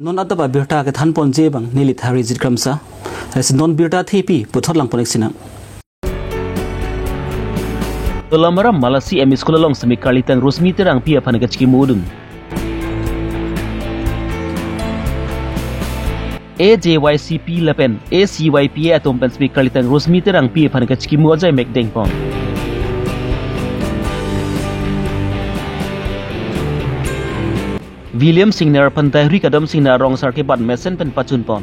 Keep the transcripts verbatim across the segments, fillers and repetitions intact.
Non adap abirta kethanponji abang neli Tharijit Kramsa. Lasi non birta thepi puthot langpon-ik sinang. Dolamara Malasi M E School along semi karlitang Rosmi Terangpi aphan kachikimudun. A J Y C P lapen A C Y P A atum pen semi karlitang Rosmi Terangpi aphan kachikimu ajai mek dengpon. William Singnar aphan Daihri Kadom Singnar arong sar kebat mesen pen pachunpon.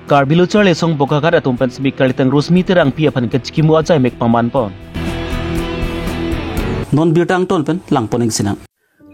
Karbi Lo Charli Asong Bokaghat atum pen semi karlitang Rosmi Terangpi aphan kachikimu ajai mek pamanpon. Non birta angton pen langpon-ik sinang.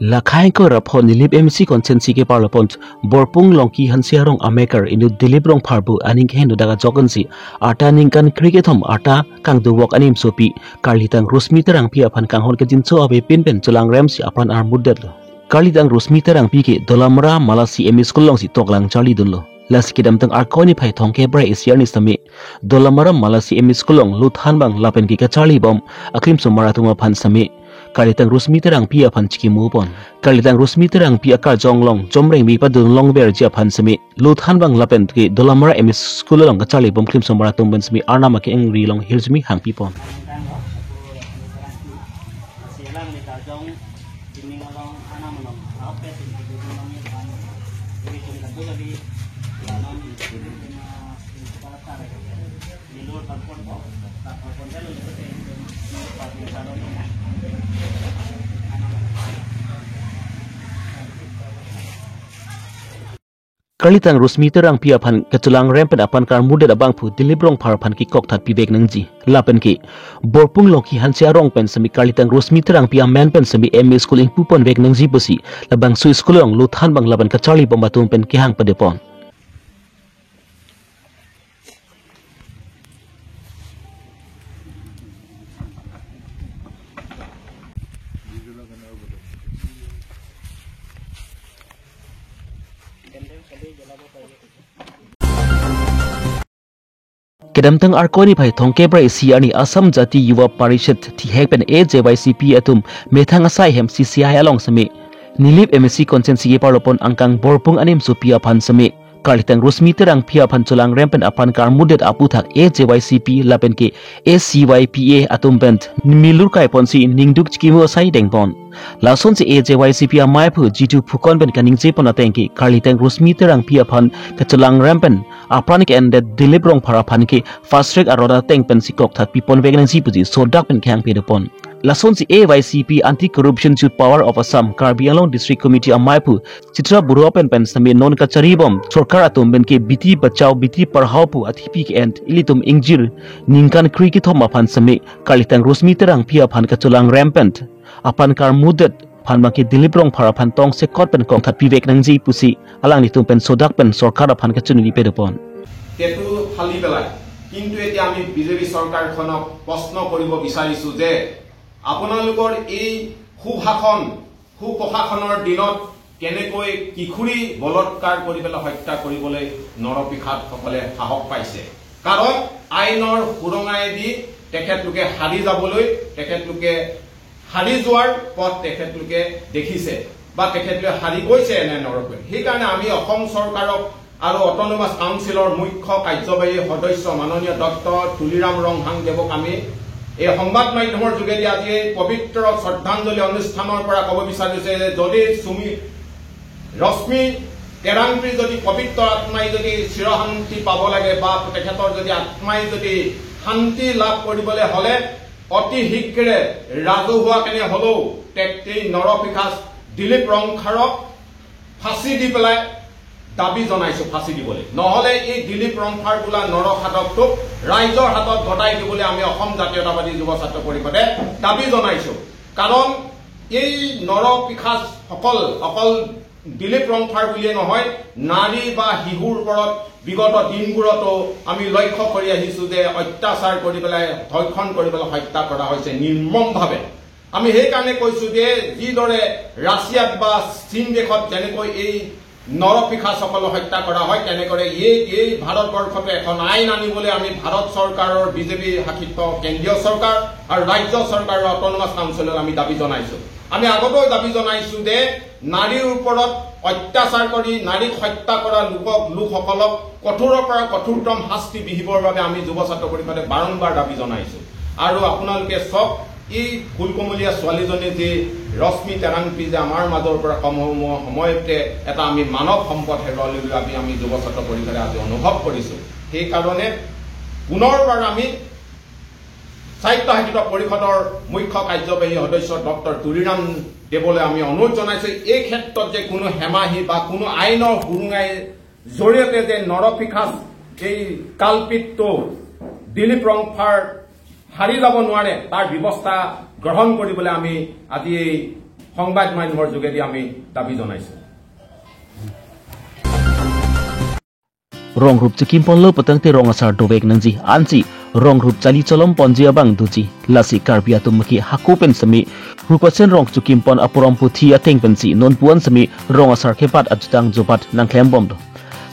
Lakhai ko raphon Nilip M C constituency ke parlopon Borpung Longki Hanse arong amekar inut Dilip Rongphar pu aning keheno dak ajok ansi arta ningkan kre kethom arta kangduvok anim sopi karlitang Rosmi Terangpi aphan kanghon kejinso avepin pen chelangrem si apran armutdetlo. Karlitang Rosmi Terangpi ke Dolamara Malasi M E School alongsi toklang charlidunlo. Lasi kedamtang Arkoi niphai thomkep ra isi arni sitame Dolamara Malasi M E School along luthan abang lapen ke kacharlibom aklimsomar atum aphan sitame karlitang Rosmi Terangpi aphan chikimupon. Karlitang Rosmi Terangpi akarjong along Jomrengbi padun longverji aphan sitame luthan abang lapen ke Dolamara M E School along kacharlibom klimsomar atum pen sitame arnam ake-ingri along hirjume hangpipon. Karlitang Rosmi Terangpi aphan kachelangrem pen apran karmutdet abangphu Dilip Rongphar aphan kekokthat pivek nangji. Lapen ke Borpung Longki Hanse arong pen sitame karlitang Rosmi Terangpi amen pen sitame M E School ingpuponvek nangji pusi labangso school along luthan abang lapen kacharlibom atum pen kehang padepon. Kedamtang Arkoi niphai thomkep ra isi arni Assam Jati Yuva Parishad thihek pen A J Y C P atum methang asai hem C C I along sitame Nilip M A C constituency ke parlopon angkang Borpung anim sopi aphan sitame karlitang Rosmi Terangpi aphan chelangrem pen apran karmutdet aputhak A J Y C P lapen ke A C Y P A atum pen milur kaiponsi ningduk chikimu asai dengpon. Lasonsi A J Y C P amaiphu Jitu Phukon pen kaningjepon ateng ke karlitang Rosmi Terangpi aphan kachelangrem pen apran ke-endet Dilip Rongphar aphan ke fast track aron ateng pensi kokthat piponvek nangji pusi sodak pen kehang padepon. Lasonsi A Y C P Anti Corruption Youth Power of Assam Karbi Anglong District Committee amaiphu Chitra Baruah pen pen sitame non kacharibom sorkar atum pen ke Beti Bachao Beti Padhao pu athipi ke-en ilitum ingjir ningkan kre kethom aphan sitame karlitang Rosmi Terangpi aphan kachelangrem pen apran karmutdet aphan abangke Dilip Rongphar aphan tongsekot pen kokthat pivek nangji pusi alanglitum pen sodak pen sorkar aphan kachiningri padepon. সেইটো ফালি পেলাই। কিন্তু এতিয়া আমি বিজেপি চৰকাৰখনক প্ৰশ্ন কৰিব বিচাৰিছো যে আপোনালোকৰ এই সুশাসন, সুপ্ৰশাসনৰ দিনত কেনেকৈ কিশোৰী বলৎকাৰ কৰি পেলাই হত্যা কৰিবলৈ নৰপিশাচসকলে সাহস পাইছে? কাৰণ আইনৰ সুৰঙাইদি তেখেতলোকে সাৰি যাবলৈ, তেখেতলোকে সাৰি যোৱাৰ পথ তেখেতলোকে দেখিছে বা তেখেতলোকে সাৰি গৈছে এনে নৰকৈ। সেইকাৰণে আমি অসম চৰকাৰক আৰু অট'নমাছ কাউন্সিলৰ মুখ্য কাৰ্যবাহী সদস্য মাননীয় ডক্টৰ তুলিৰাম ৰংহাং দেৱক আমি এই সংবাদ মাধ্যমৰ যোগেদি আজি এই পবিত্ৰ শ্ৰদ্ধাঞ্জলি অনুষ্ঠানৰ পৰা ক'ব বিচাৰিছে যে যদি চুমি ৰশ্মি তেৰাংপিৰ যদি পবিত্ৰ আত্মাই যদি চিৰশান্তি পাব লাগে বা তেখেতৰ যদি আত্মাই যদি শান্তি লাভ কৰিবলৈ হ'লে অতি শীঘ্ৰে ৰাজহুৱা কেনে হ'লেও তে-, এই নৰপিশাচ দিলীপ ৰংফাৰক ফাঁচী দি পেলাই দাবী জনাইছো ফাঁচী দিবলৈ। নহ'লে এই দিলীপ ৰংফাৰ বোলা নৰসাধকটোক ৰাইজৰ হাতত গতাই দিবলৈ আমি অসম জাতীয়তাবাদী যুৱ ছাত্ৰ পৰিষদে দাবী জনাইছো। কাৰণ এই নৰপিশাচসকল অকল দিলীপ ৰংফাৰ বুলিয়ে নহয়, নাৰী বা শিশুৰ ওপৰত বিগত দিনবোৰতো আমি লক্ষ্য কৰি আহিছো যে অত্যাচাৰ কৰি পেলাই, ধৰ্ষণ কৰি পেলাই হত্যা কৰা হৈছে নিৰ্মমভাৱে। আমি সেইকাৰণে কৈছো যে যিদৰে ৰাছিয়াত বা চীন দেশত যেনেকৈ এই নৰপিশাচসকলক হত্যা কৰা হয়, তেনেকৈ এই এই ভাৰতবৰ্ষত এখন আইন আনিবলৈ আমি ভাৰত চৰকাৰৰ, বিজেপি শাসিত কেন্দ্ৰীয় চৰকাৰ আৰু ৰাজ্য চৰকাৰৰ অট'নমাছ কাউন্সিলত আমি দাবী জনাইছো। আমি আগতেও দাবী জনাইছো যে নাৰীৰ ওপৰত অত্যাচাৰ কৰি নাৰীক হত্যা কৰা লোকক, লোকসকলক কঠোৰৰ পৰা কঠোৰতম শাস্তি বিহিবৰ বাবে আমি যুৱ ছাত্ৰ পৰিষদে বাৰম্বাৰ দাবী জনাইছো। আৰু আপোনালোকে চাওক, এই ফুলকুমলীয়া ছোৱালীজনী যি ৰশ্মি টেঙাংপী যে আমাৰ মাজৰ পৰা কম সম-, সময়তে এটা আমি মানৱ সম্পদ হেৰুৱালে বুলি আমি, আমি যুৱ ছাত্ৰ পৰিষদে আজি অনুভৱ কৰিছো। সেইকাৰণে পুনৰবাৰ আমি স্বায়ত্তশাসিত পৰিষদৰ মুখ্য কাৰ্যবাহী সদস্য ডক্টৰ তুলিৰাম দেৱলৈ আমি অনুৰোধ জনাইছো, এই ক্ষেত্ৰত যে কোনো হেমাহি বা কোনো আইনৰ সুৰুঙাইৰ জৰিয়তে যে নৰপিশাচ এই কালপিতটো দিলীপ ৰংফাৰ সাৰি যাব নোৱাৰে, তাৰ ব্যৱস্থা গ্ৰহণ কৰিবলৈ আমি আজি এই সংবাদ মাধ্যমৰ যোগেদি আমি দাবী জনাইছো। Rong rup chikim ponlo putangte rong asar dovek nangji, ansi rong rup chali cholom ponji abang doji. Lasi Karbi atum ke hako pen semi rup asen rong chikim pon aporom puthi ateng pensi non puan semi rong asar kebat ajutang jobat nangklem bomlo.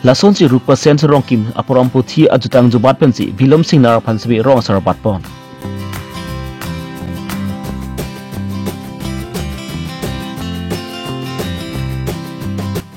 Lasonsi rup asen rong kim aporom puthi ajutang jobat pensi Bilom Singnar aphan semi rong asar bat pon.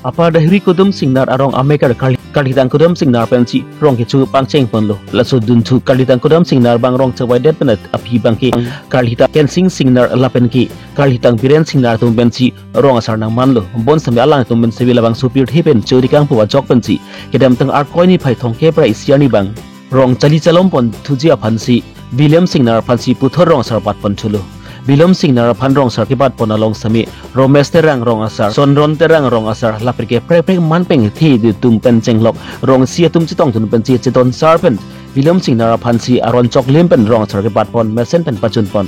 Apar Dehuri Kudum Singnar arong amekar Karli-, Karlitang Kudum Singnar pensi rong kecho pangcheng ponlo. Laso dunthu Karlitang Kudum Singnar bang rong chevaidet pen aphi bangke Karlitang Kensing Singnar lapen ke Karlitang Biren Singnar atum pensi rong asar nangmanlo. Bonsemi alangtum pensi labangso pirthe pen chori kangpu ajok pensi kedamtang Arkoi niphai thomkep ra isi arni bang rong chali chalom pon thuji aphansi Bilom Singnar aphansi puthot rong asar bat pon thulo. Bilom Singnar aphan rong asar kebat pon along semi Romesh Terang rong asar, Sonron Terang rong asar, lapen ke prek prek man pen the atum pen chenglok rong isi atum chetongdun pensi cheton sar pen Bilom Singnar aphansi aron choklim pen rong asar kebat pon mesen pen pachun pon.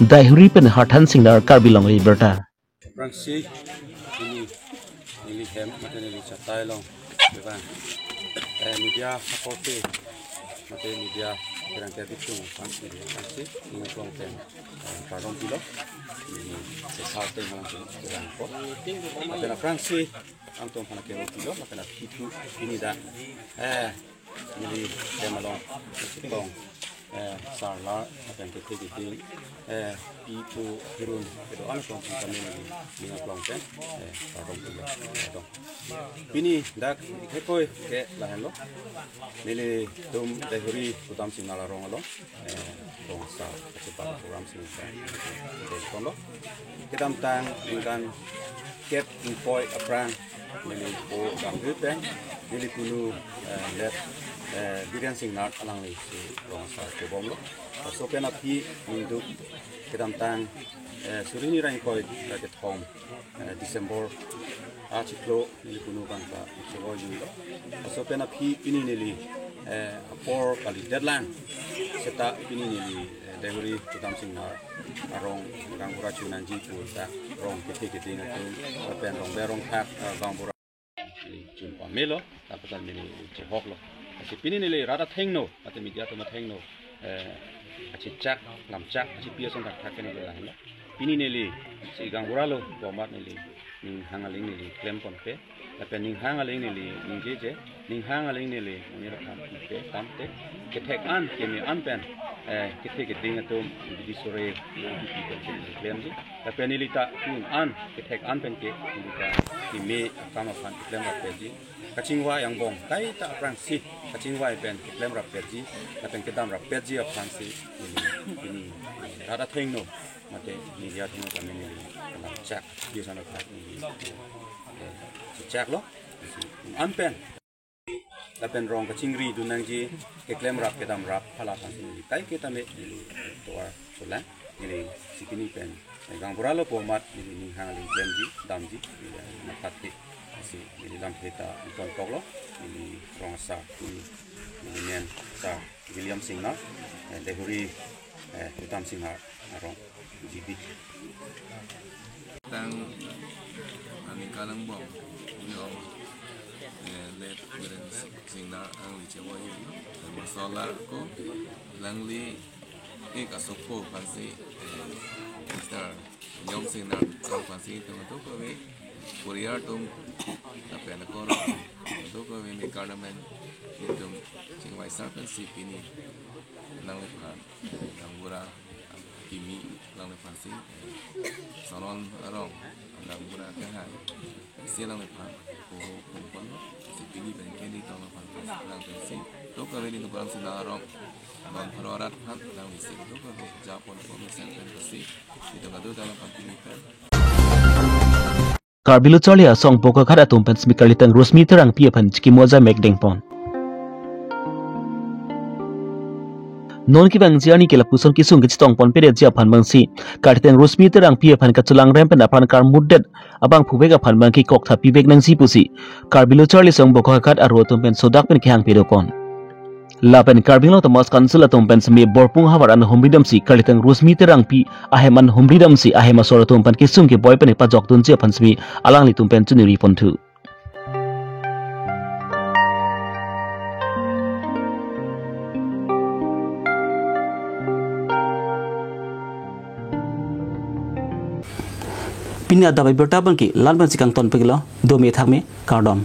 Dehuri pen Harthan Singnar, Karbi Longri Abirta. Aphrangsi, neli, neli hem, mate neli chatai along, bebang. Eh, media akorte, mate media kerang kerang bitung, aphrangsi, aphrangsi, neli klong pen, eh, pardon pilo, neli sesal teng halang pen, kerang ko. Mate aphrangsi, angtum aphan kero pilo, mate na pitu, pini dak, eh, neli hem along, sitong, eh, sarlar, lapen kethe keding, eh, pi pu hirun, kedo-an atum aphan neli, neli klong pen, eh, pardon pilo, pardon. Pini dak hekoi ke lahenlo, nelitum Dehuri Kudum Singnar arong along, eh, rong asar, kachebat program sing sa, eh, tonlo. Kedamtang ningkan kep ingkoi aphrang, neli po dam pen, neli kunu, eh, let, eh, Biren Singnar alanglisi rong asar kebomlo. Laso pen aphi ningduk kedamtang, eh, suri hini ra ingkoi ra kethom, eh, December achiklo neli kunu bangta chevoi jun lo. Laso pen aphi pini neli, eh, apor kali deadline. Seta pini neli, eh, Dehuri Kudum Singnar arong gaonbura chonangji pu ta rong kethe keding atum, lapen rong berong thak, eh, gaonbura chun pamelo, ta pasal neli chehoklo. Lasi pini neli rat athengno, mate media atum athengno, eh, kachechak, lamchak, kachepi ason thakthak ke neli lahenlo. Pini neli, si gaonbura lo, bomat neli, ning hang aling neli klem ponpe. Lapen ning hang aling neli ningjeje, ning hang aling neli monit aphan pipe tangte, kethek an, keme an pen, eh, kethe keding atum, bidi sore, bidi pen ke neli klemji. Lapen neli ta ning an, kethek an pen ke, neli ta keme akam aphan keklem rapetji. Kachingvai angbong, kaita aphrangsi, kachingvai pen keklem rapetji, lapen kedam rapetji aphansi, neli, neli, rat athengno, mate media athengno kami neli, lamchak, di sana kami neli, eh, chechaklo, an pen. Lapen rong kachingri dun nangji, keklem rap, kedam rap, hala aphansi neli kaiketa me neli tovar cholang, neli si pini pen, eh, gaonbura lo bomat, neli ning hang aling klemji, damji, neli matha the, si neli lamthe ta ingtonkoklo, neli rong asar, neli, neli men asar, William Singnar, eh, Dehuri, eh, Kudum Singnar arong, G B. Tang ani kalang bom, yo, eh, let Biren Singnar alangli chevoi, eh, masolar ko, alangli ik asopo aphansi, eh, Mister Yom Singnar aphansi tung tung kove, Korea atum lapen ako arong, kadokave me kardom pen nelitum chingvaisar pensi pini nangliphan, eh, gaonbura kimi nangliphansi, eh, Sonon arong gaonbura kehai si nangliphan poho pongpon si pini pen keni tong laphan nangpensi, kadokave nelitum Paramsina arong non pharo arat aphan nangvisi, kadokave japon aphan mesen pensi nelitum kadokave nangphan pini pen. Karbi Lo Charli Asong Bokakhat atum pen semi Karlitang Rosemi Terangpi aphan chikimo ajai mekdeng pon. Non kevangji arni ke lapuson kesung kechetong ponpedetji aphan abangsi Karlitang Rosemi Terangpi aphan kachelang rem pen apran karmutdet abang phuvek aphan abangke koktha pivek nangji pusi Karbi Lo Charli Asong Bokakhat aru atum pen sodak pen kehang pado pon. Lapen Karbi Anglong Autonomous Council atum pen semi Borpung havar an humri damsi Karlitang Rosemi Terangpi ahem an humri damsi ahem asor atum pen kesung keboi pen pajokdunji aphan semi alanglitum pen choningri ponthu. Pini adap abirta abangke la-an pensi kangton peklo, dome thakme, kardom.